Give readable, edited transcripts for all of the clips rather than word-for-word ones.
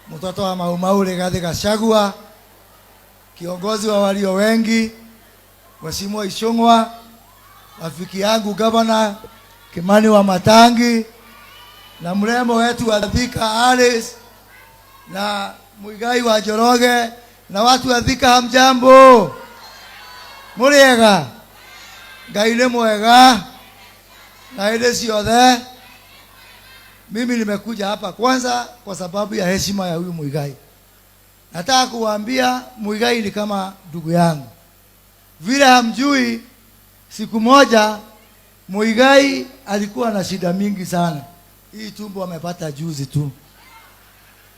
mtoto wa Maumau Rigathi Gachagua, kiongozi wa walio wengi, Mheshimiwa Ichung'wa, rafiki yangu Gavana Kimani wa Matangi, na mrembo wetu wa Thika Alice na Muigai wa Njoroge na watu wa Thika, hamjambo? Muriega? Ngai nĩ mwega na hĩndĩ ciothe. Mimi nimekuja hapa kwanza kwa sababu ya heshima ya huyu Muigai. Nataka kuwaambia Muigai ni kama ndugu yangu. Vile hamjui, siku moja Muigai alikuwa na shida mingi sana. Hii tumbo amepata juzi tu.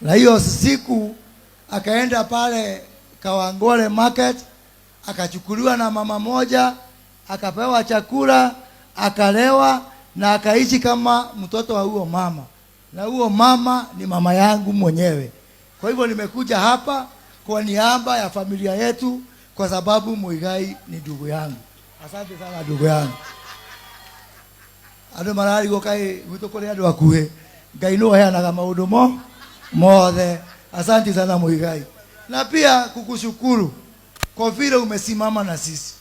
Na hiyo siku akaenda pale Kawangware Market, akachukuliwa na mama moja, akapewa chakula, akalewa na akaishi kama mtoto wa huo mama. Na huo mama ni mama yangu mwenyewe. Kwa hivyo nimekuja hapa kwa niaba ya familia yetu kwa sababu Muigai ni ndugu yangu. Asante sana ndugu yangu. Andũ mararigwo kaĩ gwitũ kũrĩ andũ akuhĩ. Ngai nĩwe ũheanaga maũndũ mothe. Asante sana Muigai. Na pia kukushukuru kwa vile umesimama na sisi.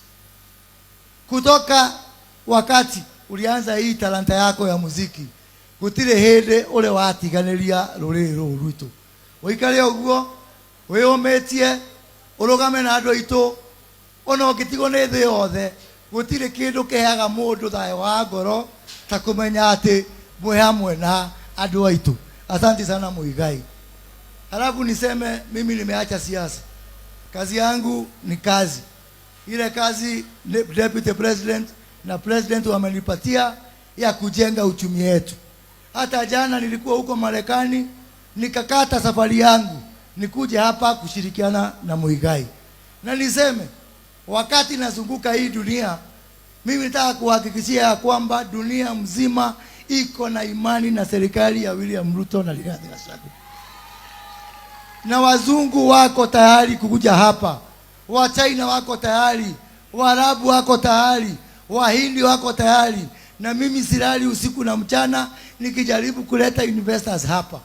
Kutoka wakati ulianza hii talanta yako ya muziki, gũtirĩ hĩndĩ ũrĩ watiganĩria rũrĩrĩ rũrũ rwitũ. Ũikare ũguo, wĩyũmĩtie, ũrũgame na andũ aitũ, ona ũngĩtigwo nĩ thĩ yothe, gũtirĩ kĩndũ kĩheaga mũndũ thayũ wa ngoro ta kũmenya atĩ mwĩ hamwe na andũ aitũ. Asante sana Muigai. Halafu niseme mimi nimeacha siasa. Kazi yangu ni kazi. Ile kazi deputy president na president wamenipatia ya kujenga uchumi wetu. Hata jana nilikuwa huko Marekani, nikakata safari yangu nikuje hapa kushirikiana na Muigai. Na niseme wakati nazunguka hii dunia, mimi nataka kuhakikishia ya kwamba dunia mzima iko na imani na serikali ya William Ruto na Rigathi Gachagua. Na wazungu wako tayari kukuja hapa, wa China wako tayari, Waarabu wako tayari, Wahindi wako tayari. Na mimi silali usiku na mchana nikijaribu kuleta investors hapa.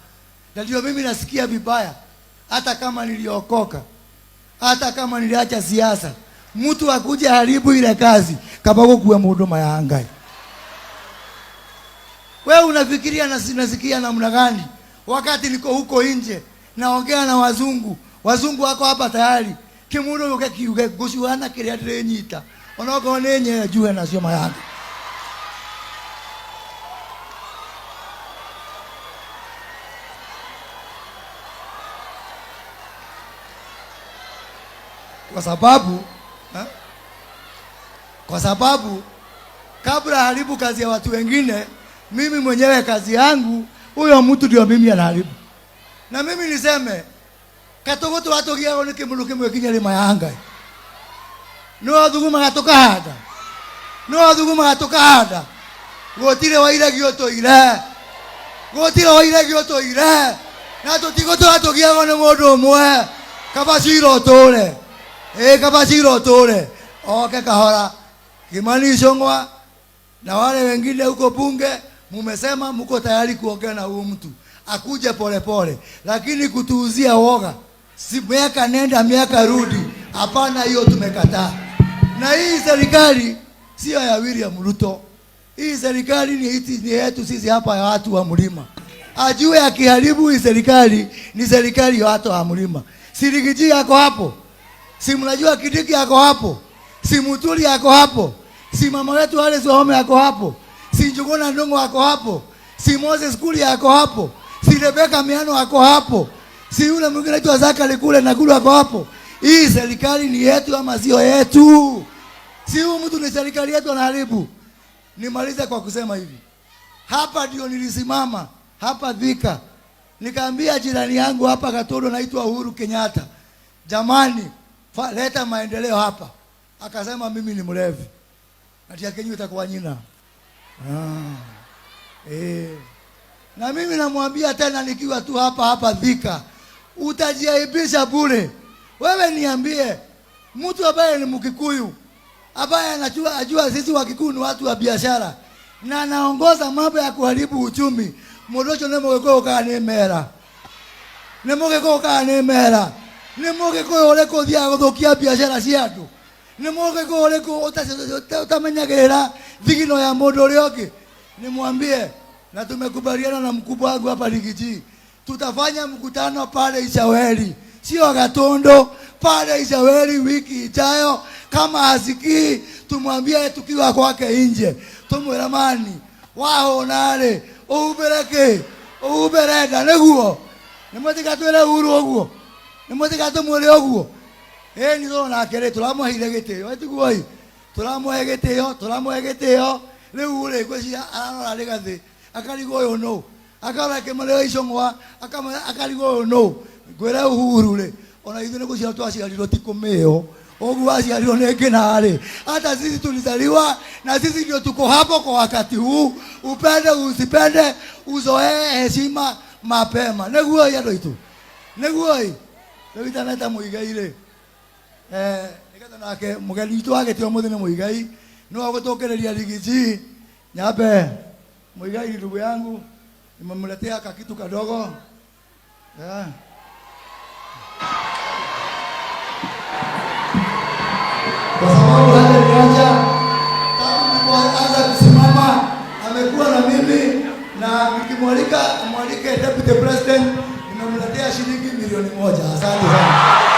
Na ndio mimi nasikia vibaya, hata kama niliokoka, hata kama niliacha siasa, mtu akuje haribu ile kazi kama kuwa mhuduma ya Ngai. Wewe unafikiria nasikia namna gani wakati niko huko nje naongea na wazungu? Wazungu wako hapa tayari. Kimundu yuke kiuge gucuana kiria ndirinyita. Onokorwo ni nye njuhe nacio mayanga. Kwa sababu kabla haribu kazi ya watu wengine, mimi mwenyewe kazi yangu huyo mtu ndio mimi anaharibu. Na mimi niseme katugutu watugiagwo ni kimundu kimwe kinya rima ya Ngai. No athugumaga tukahanda. No athugumaga tukahanda. Gutire wairagio tuire. Gutire wairagio tuire. Na tutigũtũra tũgiagwo nĩ mũndũ ũmwe. Kaba cira ũtũre. Kaba cira ũtũre. Oke kahora. Kimani Ichung'wa na wale wengine huko bunge mumesema mko tayari kuongea na huyu mtu. Akuje pole pole, lakini kutuuzia woga, si miaka nenda miaka rudi, hapana, hiyo tumekataa. Na hii serikali sio ya William Ruto. Hii serikali ni yetu sisi hapa ya watu wa mlima. Ajue akiharibu hii serikali ni serikali ya watu wa mlima. Si Riggy G yako hapo? Si mnajua Kindiki yako hapo? Si Muturi yako hapo? Si mama wetu Alice Wahome yako hapo? Si Njuguna Ndung'u yako hapo? Si Moses Kuria yako hapo? Si Rebecca Miano yako hapo? Si yule mwingine anaitwa Zachary kule na kule yako hapo? Hii serikali ni yetu ama sio yetu? Si huyu mtu ni serikali yetu anaharibu. Nimalize kwa kusema hivi. Hapa ndio nilisimama, hapa Thika. Nikaambia jirani yangu hapa Katodo naitwa Uhuru Kenyatta. Jamani, leta maendeleo hapa. Akasema mimi ni mlevi. Ati Kenya itakuwa nyina. Na mimi namwambia tena nikiwa tu hapa hapa Thika, utajiaibisha bure. Wewe niambie, mtu ambaye ni Mkikuyu, ambaye ajua sisi wa Kikuyu ni watu wa biashara na anaongoza mambo ya kuharibu uchumi, mundu ucio ni Mugikuyu kana ni mera? Nĩ mũgĩkũyũ kana nĩ mera? Nĩ mũgĩkũyũ ũrĩkũ ũthiaga gũthũkia biacara cia andũ? Nĩ mũgĩkũyũ ũrĩkũ ũtamenyagĩrĩra thigino ya mũndũ ũrĩa ũngĩ? Nimwambie, na tumekubaliana na mkubwa wangu hapa Riggy G, tutafanya mkutano pale Ichaweri, sio Gatundu, pale Ichaweri wiki ijayo. Kama hasikii tumwambie tukiwa kwake nje, tumwĩre mani wahũna rĩ ũhumbĩre kĩ ũhumbĩre nda nĩguo nĩmwĩtĩka twĩre Uhuru ũguo nĩmwĩtĩka tũmwĩre ũguo ĩni tũrona rĩ tũramũheire gĩtĩo ĩtiguo ĩ tũramũhe gĩtĩo tũramũhe gĩtĩo rĩu rĩ ngwĩciria ararora Rigathĩ akarigwo ũyũ nũ akarora Kĩmani Ichung'wa akarigwo ũyũ nũ ngwĩre Uhuru rĩ ona ithuĩ nĩ gũciarwo twaciarirwo ti kũmĩo ũguo aciarirwo nĩ ngĩna rĩ hata sisi tulizaliwa na sisi ndio tuko hapo kwa wakati huu upende usipende uzoee heshima mapema nĩguo ĩ andũ aitũ nĩguo ĩ rĩu itaneta Muigai rĩ nĩgetha nake mũgeni witũ wa gĩtĩo mũthĩ nĩ Muigai nĩwe ũgũtũkĩrĩria Riggy G nyambe Muigai ndugu yangu nimemletea kakitu kadogo yeah. Kwa sababu hajaniacha tangu nilipoanza kusimama, amekuwa na mimi na nikimwalika mwalike deputy president, nimemletea shilingi 1,000,000. Asante sana.